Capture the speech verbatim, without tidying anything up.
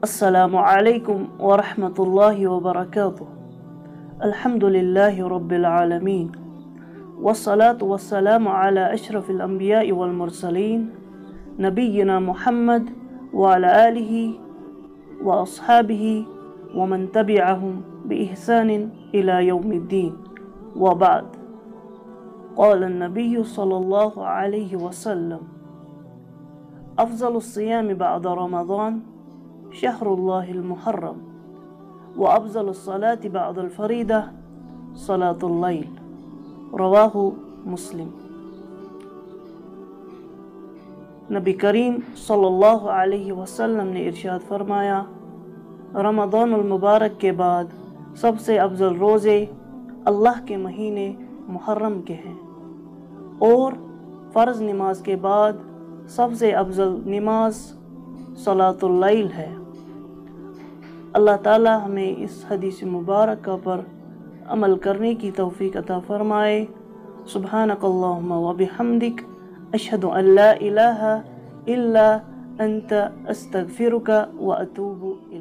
السلام عليكم ورحمة الله وبركاته. الحمد لله رب العالمين، والصلاة والسلام على أشرف الأنبياء والمرسلين، نبينا محمد وعلى آله وأصحابه ومن تبعهم بإحسان إلى يوم الدين، وبعد. قال النبي صلى الله عليه وسلم: أفضل الصيام بعد رمضان شهر الله المحرم، وأفضل الصلاة بعد الفريضة صلاة الليل. رواه مسلم. نبی کریم صلی اللہ علیہ وسلم نے ارشاد فرمایا: رمضان المبارک کے بعد سب سے افضل روزے اللہ کے مہینے محرم کے ہیں، اور فرض نماز کے بعد سب سے افضل نماز صلاۃ اللیل ہے۔ اللہ تعالی ہمیں اس حدیث مبارکہ پر عمل کرنے کی توفیق عطا فرمائے۔ سبحانک اللہم و بحمدک، اشہد ان لا الہ الا انت، استغفرک و اتوب